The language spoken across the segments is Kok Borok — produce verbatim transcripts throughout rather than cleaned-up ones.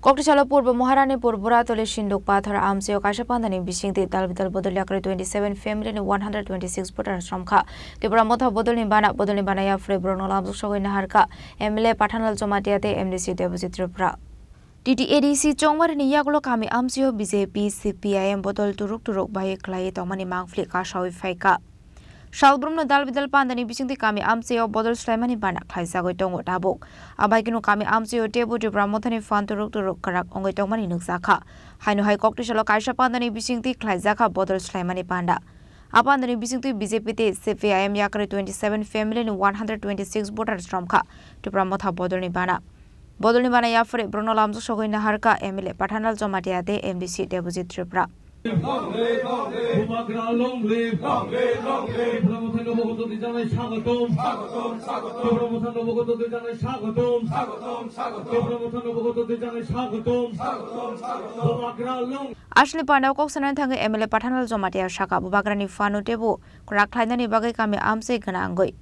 Koktisalo Purbo Maharani Pur Buratoli Sinduk Pathor amchio kaisa pandani bisingtwi dalbidal bodol yakarwi twenty seven family ni one hundred twenty six voters romkha. Tipra Motha bodolni bana, bodolni bana yaphre borokno lamjok sogwi naharkha M L A Pathanlal Jamatia tei M D C Debojit Tripura. T T A D C Chongmarini yagulo kami amchio B J P, C P I M bodol turuk turuk bai khlaiwi tongmani mangphli kasawi phaikha. Salbrumno dalbidal pandani bisingtwi kami amchio bodol swlaimani bana khlaijagwi tongo tabuk. Abaikeno kami amchio teibo Tipra Mothani phan turuk turuk kwrak wngwi tongmani nukjakha. Haino hai koktisalo kaisa pandani bisingtwi khlaijakha bodol swlaimani panda. A pandani bisingtwi B J P tei C P I M yakarwi twenty seven family ni one hundred twenty six voters romkha Tipra Motha bodolni bana. Bodolni bana yaphre borokno lamjok sogwi naharkha M L A Pathanlal Jamatia tei M D C Debojit Tripura. Bubagra long live. Tipra Motha নবাগতদের জানাই স্বাগতম। স্বাগতম, স্বাগতম। Tipra Motha নবাগতদের জানাই স্বাগতম। স্বাগতম, স্বাগতম। Tipra Motha নবাগতদের জানাই স্বাগতম। স্বাগতম, স্বাগতম। Bubagra long. Aswkni pandao kok sanani thangwi M L A Pathanlal Jamatia sakha, Bubagrani phano teibo kwrak khlainani bagwi kami amchwi gwnangwi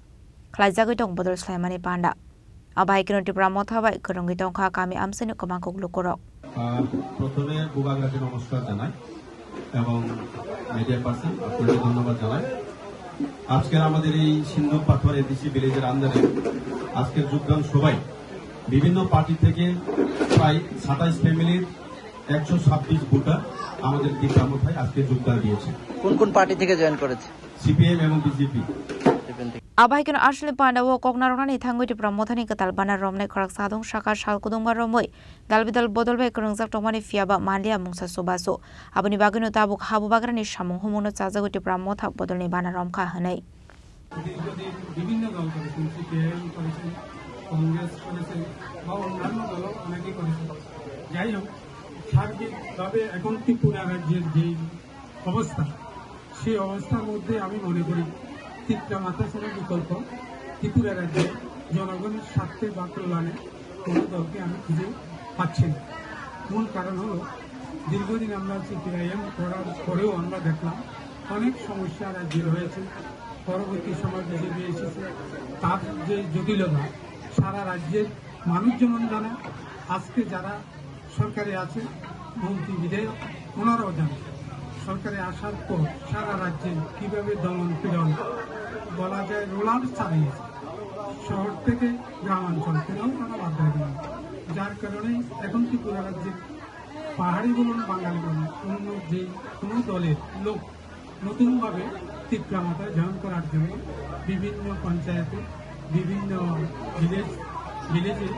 khlaijagwi tong bodol swlaimani panda. Abo hai kheno Tipra Motha bai kwrwngwi tongkha kami amchaini kwbangkuk lukurok. আহ, প্রথমে বুবাগ্রাকে নমস্কার জানাই এবং media person আপনাকে ধন্যবাদ জানাই। আজকের আমাদের এই সিন্ধু পাথর এডিসি ভিলেজের আন্ডারে আজকের যোগদান সভায় বিভিন্ন পার্টি থেকে প্রায় সাতাইশ ফ্যামিলির একশো ছাব্বিশ ভোটার আমাদের টিপ্রা মথায় আজকে যোগদান দিয়েছে। কোন কোন পার্টি থেকে জয়েন করেছে? সিপিএম এবং BJP. Abo hai kheno aswkni pandao kok narwknani thangwi Tipra Mothani kwtal bana romnai khoroksa adong saka sal kudungma romwi dalbidal bodol bai kwrwngjak tongmani phiya ba manliya mungsa chubachu. Aboni bagwino tabuk ha Bubagrani samung humungno chajagwi Tipra Motha bodolni bana romkha hwnwi. দীর্ঘদিন বিভিন্ন দল করেছেন, সিপিআইএম করেছেন, কংগ্রেস করেছেন বা অন্যান্য দলও অনেকেই করেছেন। যাই হোক, সার্বিকভাবে এখন ত্রিপুরা রাজ্যের যেই অবস্থা, সেই অবস্থার মধ্যে আমি মনে করি তিপ্রা মাথা ছাড়া বিকল্প ত্রিপুরা রাজ্যে জনগণের স্বার্থে বা কল্যাণে কোনো দলকে আমি খুঁজে পাচ্ছি না। মূল কারণ হলো, দীর্ঘদিন আমরা সিপিআইএম করার পরেও আমরা দেখলাম অনেক সমস্যা রাজ্যে রয়েছে। পরবর্তী সময় বিজেপি এসেছে, তার যে জটিলতা সারা রাজ্যের মানুষ যেমন জানে, আজকে যারা সরকারে আছে, মন্ত্রী বিধায়ক, ওনারাও জানেন। সরকারে আসার পর সারা রাজ্যে কিভাবে দমন পীড়ন, বলা যায় রোলার চালিয়েছে, শহর থেকে গ্রামাঞ্চল কোথাও তারা বাদ রাখেনি। যার কারণে এখন ত্রিপুরা রাজ্যের পাহাড়ি বলুন, বাঙালি বলুন, অন্য যে কোনো দলের লোক নতুনভাবে তিপ্রা মাথা জয়েন করার জন্য বিভিন্ন পঞ্চায়েতে, বিভিন্ন ভিলেজ, ভিলেজে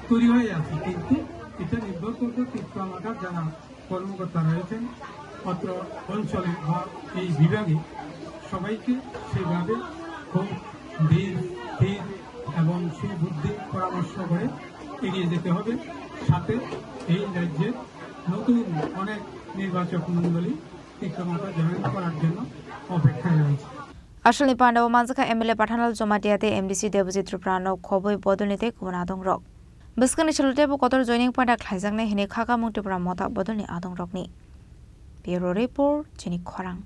তৈরি হয়ে আছে, কিন্তু এটা নির্ভর করবে তিপ্রা মাথার যারা কর্মকর্তা রয়েছেন অত্র অঞ্চলে বা এই বিভাগে, সবাইকে সেইভাবে খুব ধীর স্থির এবং সুবুদ্ধি পরামর্শ করে এগিয়ে যেতে হবে। সাথে এই রাজ্যের নতুন অনেক নির্বাচক মণ্ডলী তিপ্রা মাথা জয়েন করার জন্য অপেক্ষায় রয়েছে। Aswkni pandao manjakha M L A Pathanlal Jamatia tei M D C Debojit Tripura no khobwi bodolni tei kubun adongrok. Bwskangni salo teibo kotor joining panda khlaijaknai hwnwi kha kamung Tipra Motha bodolni adongrokni. Bureau Report, Chini Khorang.